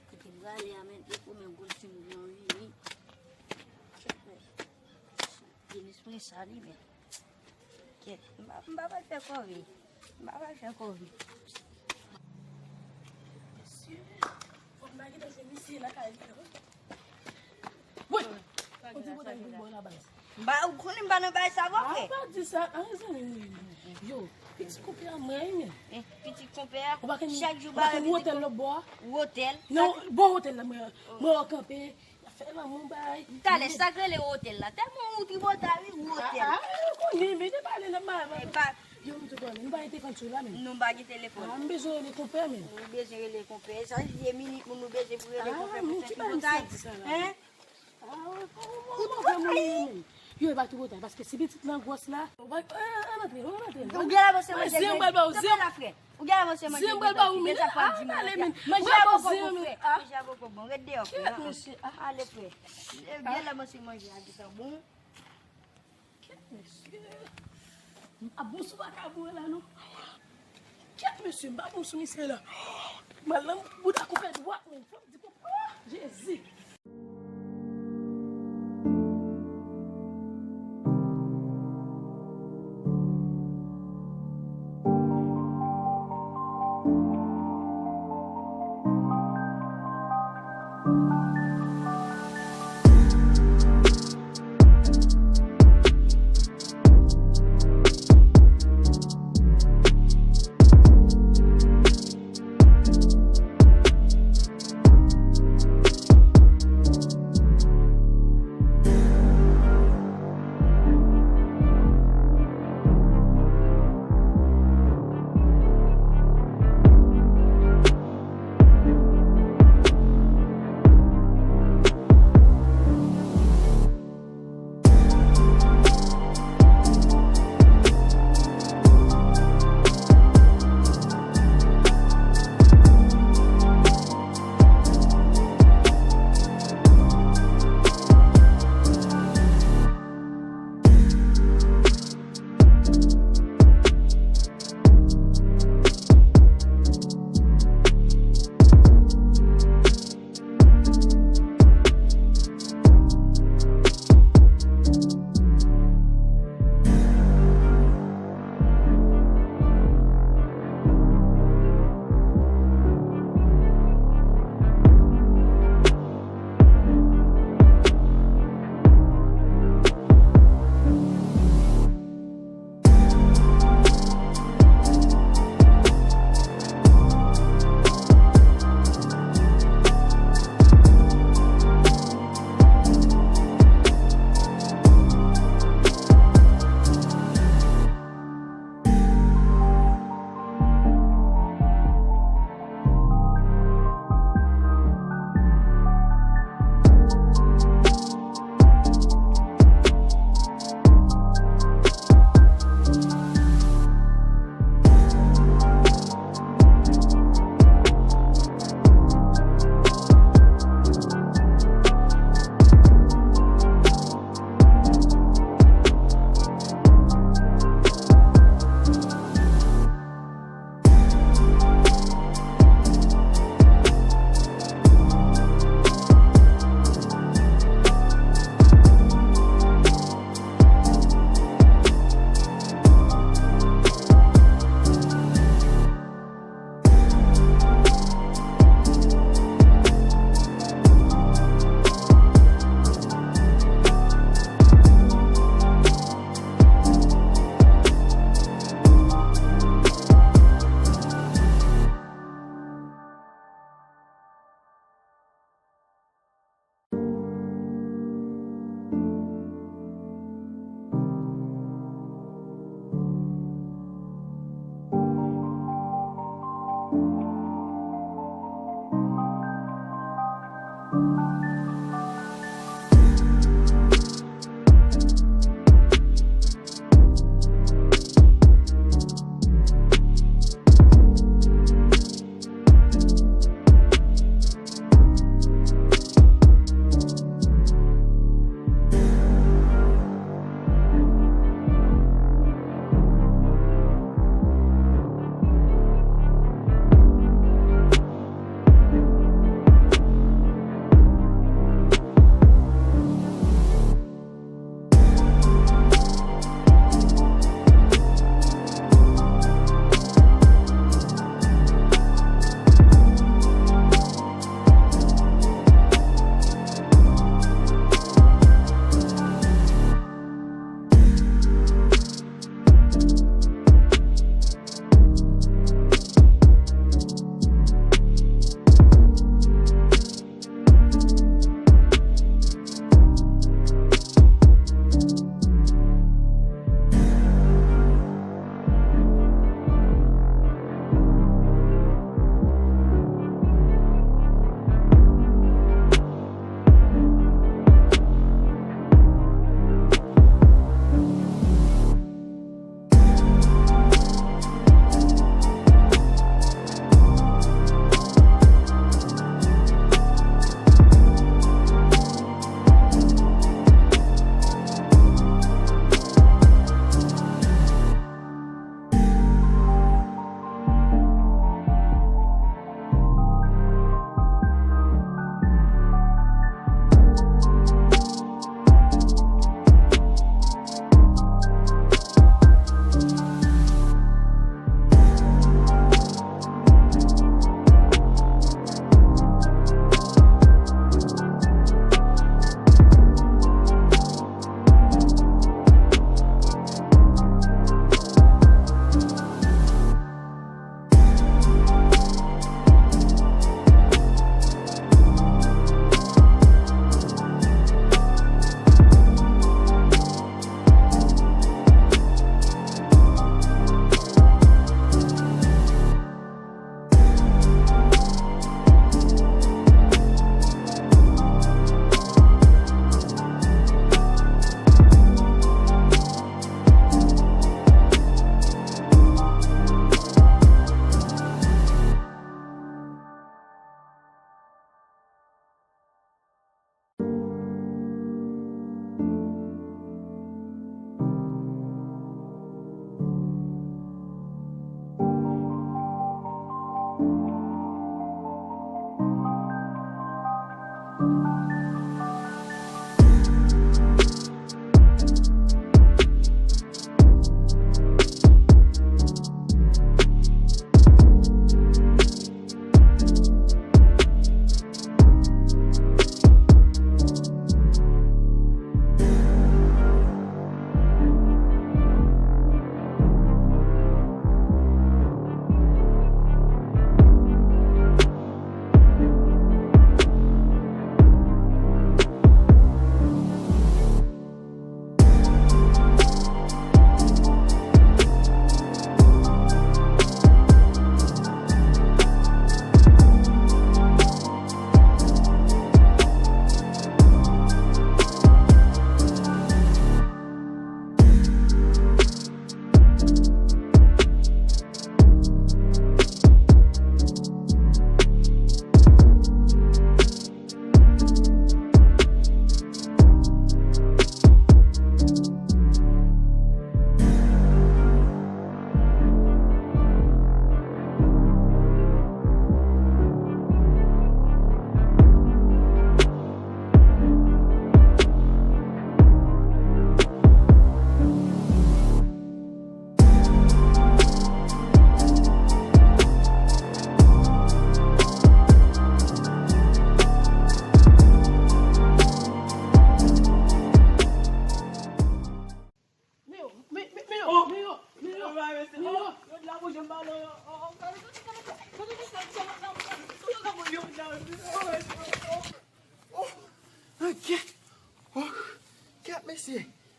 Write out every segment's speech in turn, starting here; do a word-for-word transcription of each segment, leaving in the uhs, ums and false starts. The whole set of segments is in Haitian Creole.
Kote m prale a, men, e kòman m konn si moun nan vini. Gen espri sa li, men. Kèt, m pa, m pa pral fè kòve. M pa pral fè kòve. Mesye, fòk m ta gentan jwenn misye lakay li, non? Wi. Ou di bòtay vin bò la baz. M pa, ou konnen m pa nan bagay sa, vre? Ah, pa di sa. Ah, zanmi. Yo, pitit konpè a mwen, men. Eh, pitit konpè a, ou pa konn, chak jou ou pa konn bagay pitit wotèl lòt bò a? Wotèl? Non, bò wotèl la, mwen, mwen wè kanpe. Fè lanmou bay. Talè, sa k rele wotèl la? Tèlman ou tripotay, wi, wotèl. Ah, ah, ou konnen, men te pale nan bay. Yo, m tou konnen, nou pa gen telefòn sou la menm. Nou pa gen telefòn. Ah, m bezwen rele konpè menm. Nou bezwen rele konpè. Sa se de minit moun nou bezwen pou rele konpè pou fè tripotay. Hein? Ah, ou, ou, ou, ou, ou, ou, ou, yo, e pa tripotay, paske si pitit lan gwòs la, ou pa, ah, ann antre, ann antre. Ou gen la, manje, manje, manje. Ou gen la, manje, manje, manje. Manje, manje, manje. Manje a poko bon, frè. Manje a poko bon. Ret deyò, frè. Ale, frè. Gen la, manje, manje a gentan bon. Kèt mesye. M pa bon sou vakabon la, non. Kèt mesye, m pa bon sou misye la. M al nan bouda konpè dwat, men. Fò m di konpè. Oh, Jezi.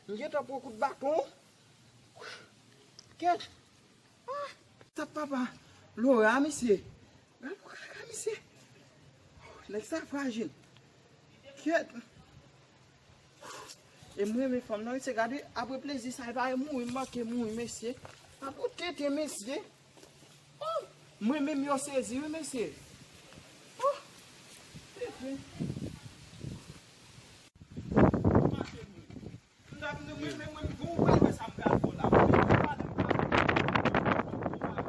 M gentan pran kout baton. Kèt. Ah, sa papa. Lora, mesye. Gad pou kaka, mesye. Nèg sa frajil. Kèt. E m renmen fanm nan, wi, se gade, apre plezi sa, e pa mouri, m manke mouri, mesye. Pa pou tenten, mesye. Oh, mwen menm yo sezi, wi, mesye. Oh, tenten. M t ap di mwen, men mwen, bon, ou pral wè sa m pral fè w la. Mwen menm, ou pale m pral fè w la.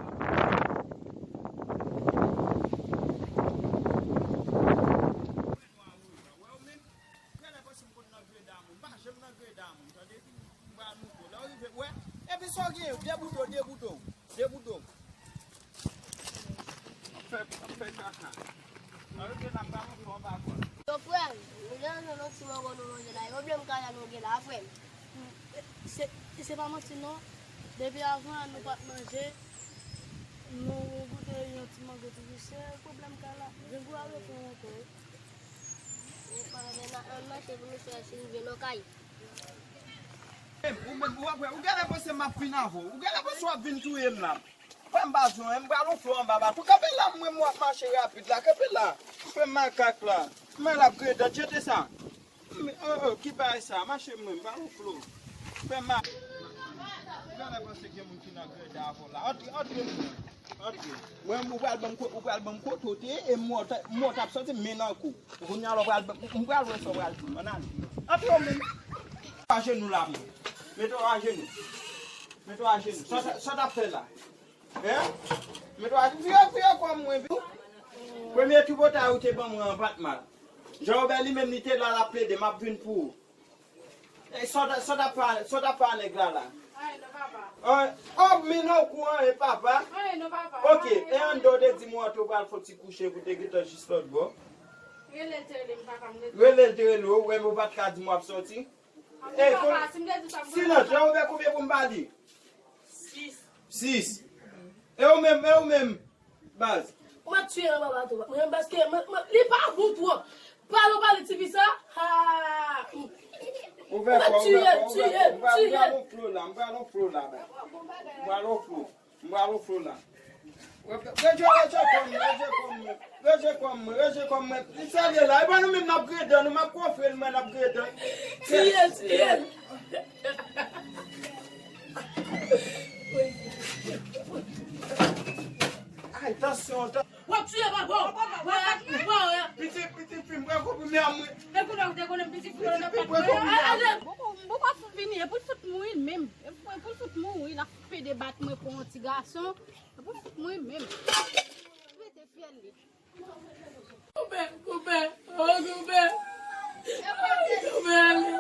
Wè, ou menm, genlè panse m konn nan greda moun. M pa janm nan greda moun, tande. M pral montre w. Lè w rive, wè. Epi sa w gen, deboute w, deboute w. Deboute w. Ap fè, ap fè kaka. Nan yo gen la, m pa montre w anba kò l. Yo, frè m, nou deja jwenn yon ti mango nou manje la. E pwoblèm kaka nou gen la, frè m. Se, se pa manti non. Depi avan, nou pa t manje. Nou goute yon ti mango tou dousè. Pwoblèm kaka la. Grangou a reprann ankò, wi. Ou pa nan, nan mache pou nou fè si rive nan kay. Ou menm, ou ap wè, ou genlè panse m ap vin avè w. Ou genlè panse w ap vin touye m la. Frè m pa jwenn, m pral yon flo anba bato. Kanpe la, mwen, m w ap mache rapid la. Kanpe la. Frè m makak la. Men l ap gredan, jete sa. Men, oh, oh, ki bagay sa? Mache mwen, m pral yon flo. Frè m ma-, ou genlè panse gen moun ki nan greda avè w la. Antre, antre mwen. Antre. Mwen, ou pral ban m ko-, ou pral ban m kote w te ye, e m wè w t ap soti, men nan kou. Kounye a la, w pral, m pral wè sa w pral di m. Ann ale. Antre w menm. Ajenou la, mwen. Mete w ajenou. Mete w ajenou. Sa, sa, sa w t ap fè la? Hein? Mete w ajenou. Vire, vire kò mwen, vire. Premye tripotay ou te ban mwen an pa t mal. Jean Robert li menm li te la, l ap plede, m ap vin pou ou. E sa w t, sa w t ap fè, sa w t ap fè a nèg la la? Anyen non, papa. An, oh, men nan w kou anyen, papa. Anyen non, papa. Ok, anyen, e anndan w te di m w antre w pral fè yon ti kouche pou w te gentan jis lòt bò. Rele l te rele m, papa, m rele. Rele l te rele w, ou wè m ou pa t ka di m w ap sòti. An, e, papa, si m te di sa, m silans, jan ouvè konbyen pou m ba li? Sis. Sis. E ou menm, e ou menm? Baz. Mwen tiye nan baba tou. Mwen paske mwen, mwen, li pa bon twòp. Pale w pale tifi sa. Ha. Ou fè kò, ou fè kò, ou fè kò. M pral, m pral on flo la, m pral on flo la, baz. M pral on flo. M pral on flo la. Rejwe, rejwe kò m, rejwe kò m, rejwe kò m, rejwe kò m. Li sèlye la. E pa nou menm n ap gredan, nou m ap kofre l, mwen n ap gredan. Tiye, tiye. Ay, tansyon, tan- W ap tiye papa w. Piti, piti fi m, pran konprime a mwen. E kounye a ou te konnen piti fi w nan pati mwen. Ale. M poko, m poko fout vini, e pou l fout mouri menm. E pou, e pou l fout mouri, l ap pede bat mwen pou yon ti gason. E pou l fout mouri menm. Mete fyèl li. Koupe, koupe, oh, koupe. Koupe ale.